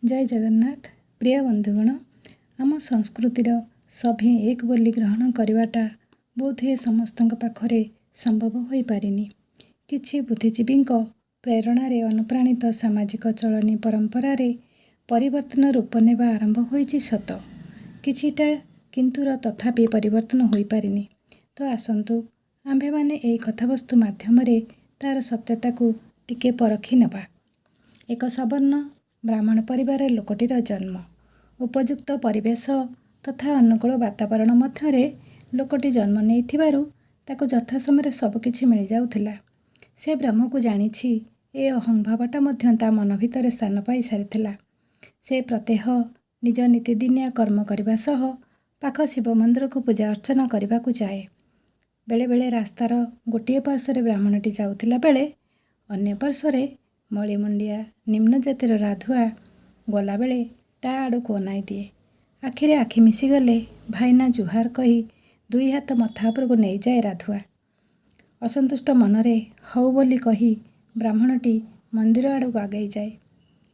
ଜୟ ଜଗନ୍ନାଥ। ପ୍ରିୟ ବନ୍ଧୁଗଣ, ଆମ ସଂସ୍କୃତିର ସଭିଏଁ ଏକ ବୋଲି ଗ୍ରହଣ କରିବାଟା ବୋଧହୁଏ ସମସ୍ତଙ୍କ ପାଖରେ ସମ୍ଭବ ହୋଇପାରିନି। କିଛି ବୁଦ୍ଧିଜୀବୀଙ୍କ ପ୍ରେରଣାରେ ଅନୁପ୍ରାଣିତ ସାମାଜିକ ଚଳଣି ପରମ୍ପରାରେ ପରିବର୍ତ୍ତନ ରୂପ ନେବା ଆରମ୍ଭ ହୋଇଛି ସତ, କିଛିଟା କିନ୍ତୁର ତଥାପି ପରିବର୍ତ୍ତନ ହୋଇପାରିନି। ତ ଆସନ୍ତୁ ଆମ୍ଭେମାନେ ଏହି କଥାବସ୍ତୁ ମାଧ୍ୟମରେ ତା'ର ସତ୍ୟତାକୁ ଟିକେ ପରଖି ନେବା। ଏକ ସବର୍ଣ୍ଣ ବ୍ରାହ୍ମଣ ପରିବାରରେ ଲୋକଟିର ଜନ୍ମ। ଉପଯୁକ୍ତ ପରିବେଶ ତଥା ଅନୁକୂଳ ବାତାବରଣ ମଧ୍ୟରେ ଲୋକଟି ଜନ୍ମ ନେଇଥିବାରୁ ତାକୁ ଯଥା ସମୟରେ ସବୁକିଛି ମିଳିଯାଉଥିଲା। ସେ ବ୍ରହ୍ମକୁ ଜାଣିଛି, ଏ ଅହଂଭାବଟା ମଧ୍ୟ ତା ମନ ଭିତରେ ସ୍ଥାନ ପାଇ ସାରିଥିଲା। ସେ ପ୍ରତ୍ୟହ ନିଜ ନିତିଦିନିଆ କର୍ମ କରିବା ସହ ପାଖ ଶିବ ମନ୍ଦିରକୁ ପୂଜା ଅର୍ଚ୍ଚନା କରିବାକୁ ଯାଏ। ବେଳେବେଳେ ରାସ୍ତାର ଗୋଟିଏ ପାର୍ଶ୍ୱରେ ବ୍ରାହ୍ମଣଟି ଯାଉଥିଲା ବେଳେ ଅନ୍ୟ ପାର୍ଶ୍ୱରେ ମଳିମୁଣ୍ଡିଆ ନିମ୍ନ ଜାତିର ରାଧୁଆ ଗଲାବେଳେ ତା ଆଡ଼କୁ ଅନାଇ ଦିଏ। ଆଖିରେ ଆଖି ମିଶିଗଲେ ଭାଇନା ଜୁହାର କହି ଦୁଇ ହାତ ମଥା ଉପରକୁ ନେଇଯାଏ ରାଧୁଆ। ଅସନ୍ତୁଷ୍ଟ ମନରେ ହଉ ବୋଲି କହି ବ୍ରାହ୍ମଣଟି ମନ୍ଦିର ଆଡ଼କୁ ଆଗେଇଯାଏ।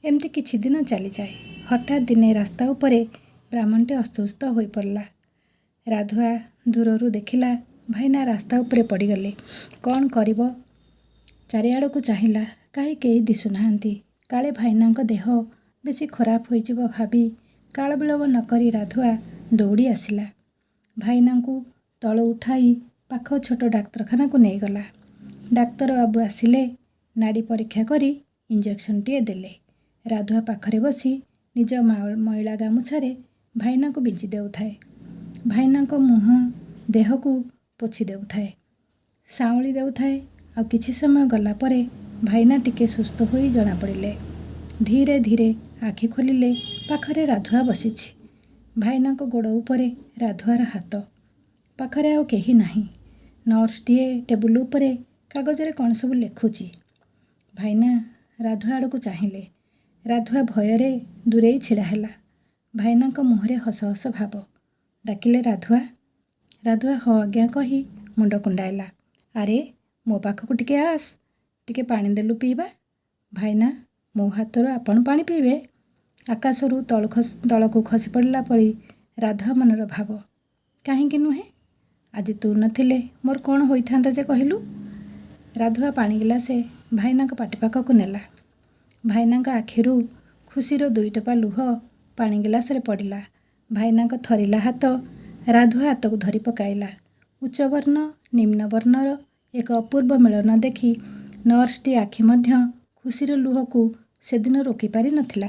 ଏମିତି କିଛି ଦିନ ଚାଲିଯାଏ। ହଠାତ୍ ଦିନେ ରାସ୍ତା ଉପରେ ବ୍ରାହ୍ମଣଟି ଅସୁସ୍ଥ ହୋଇପଡ଼ିଲା। ରାଧୁଆ ଦୂରରୁ ଦେଖିଲା ଭାଇନା ରାସ୍ତା ଉପରେ ପଡ଼ିଗଲେ। କ'ଣ କରିବ, ଚାରିଆଡ଼କୁ ଚାହିଁଲା, କାହିଁ କେହି ଦିଶୁନାହାନ୍ତି। କାଳେ ଭାଇନାଙ୍କ ଦେହ ବେଶୀ ଖରାପ ହୋଇଯିବ ଭାବି କାଳ ବିଳମ୍ବ ନକରି ରାଧୁଆ ଦୌଡ଼ି ଆସିଲା। ଭାଇନାଙ୍କୁ ତଳୁ ଉଠାଇ ପାଖ ଛୋଟ ଡାକ୍ତରଖାନାକୁ ନେଇଗଲା। ଡାକ୍ତର ବାବୁ ଆସିଲେ, ନାଡ଼ି ପରୀକ୍ଷା କରି ଇଞ୍ଜେକ୍ସନଟିଏ ଦେଲେ। ରାଧୁଆ ପାଖରେ ବସି ନିଜ ମଇଳା ଗାମୁଛାରେ ଭାଇନାଙ୍କୁ ବିଞ୍ଚି ଦେଉଥାଏ। ଭାଇନାଙ୍କ ମୁହଁ ଦେହକୁ ପୋଛି ଦେଉଥାଏ, ସାଉଁଳି ଦେଉଥାଏ। ଆଉ କିଛି ସମୟ ଗଲା ପରେ ଭାଇନା ଟିକେ ସୁସ୍ଥ ହୋଇ ଜଣାପଡ଼ିଲେ। ଧୀରେ ଧୀରେ ଆଖି ଖୋଲିଲେ, ପାଖରେ ରାଧୁଆ ବସିଛି। ଭାଇନାଙ୍କ ଗୋଡ଼ ଉପରେ ରାଧୁଆର ହାତ। ପାଖରେ ଆଉ କେହି ନାହିଁ। ନର୍ସଟିଏ ଟେବୁଲ ଉପରେ କାଗଜରେ କ'ଣ ସବୁ ଲେଖୁଛି। ଭାଇନା ରାଧୁଆ ଆଡ଼କୁ ଚାହିଁଲେ। ରାଧୁଆ ଭୟରେ ଦୂରେଇ ଛିଡ଼ା ହେଲା। ଭାଇନାଙ୍କ ମୁହଁରେ ହସ ହସ ଭାବ। ଡାକିଲେ, ରାଧୁଆ। ରାଧୁଆ ହଁ ଆଜ୍ଞା କହି ମୁଣ୍ଡ କୁଣ୍ଡାଇଲା। ଆରେ, ମୋ ପାଖକୁ ଟିକେ ଆସ, ଟିକେ ପାଣି ଦେଲୁ ପିଇବା। ଭାଇନା ମୋ ହାତରୁ ଆପଣ ପାଣି ପିଇବେ? ଆକାଶରୁ ତଳକୁ ଖସି ପଡ଼ିଲା ପରି ରାଧୁଆ ମନର ଭାବ। କାହିଁକି ନୁହେଁ? ଆଜି ତୁ ନଥିଲେ ମୋର କ'ଣ ହୋଇଥାନ୍ତା ଯେ କହିଲୁ? ରାଧୁଆ ପାଣି ଗିଲାସେ ଭାଇନାଙ୍କ ପାଟି ପାଖକୁ ନେଲା। ଭାଇନାଙ୍କ ଆଖିରୁ ଖୁସିର ଦୁଇ ଟୋପା ଲୁହ ପାଣି ଗିଲାସରେ ପଡ଼ିଲା। ଭାଇନାଙ୍କ ଥରିଲା ହାତ ରାଧୁଆ ହାତକୁ ଧରି ପକାଇଲା। ଉଚ୍ଚବର୍ଣ୍ଣ ନିମ୍ନବର୍ଣ୍ଣର ଏକ ଅପୂର୍ବ ମିଳନ ଦେଖି ନର୍ସଟି ଆଖି ମଧ୍ୟ ଖୁସିର ଲୁହକୁ ସେଦିନ ରୋକିପାରି ନଥିଲା।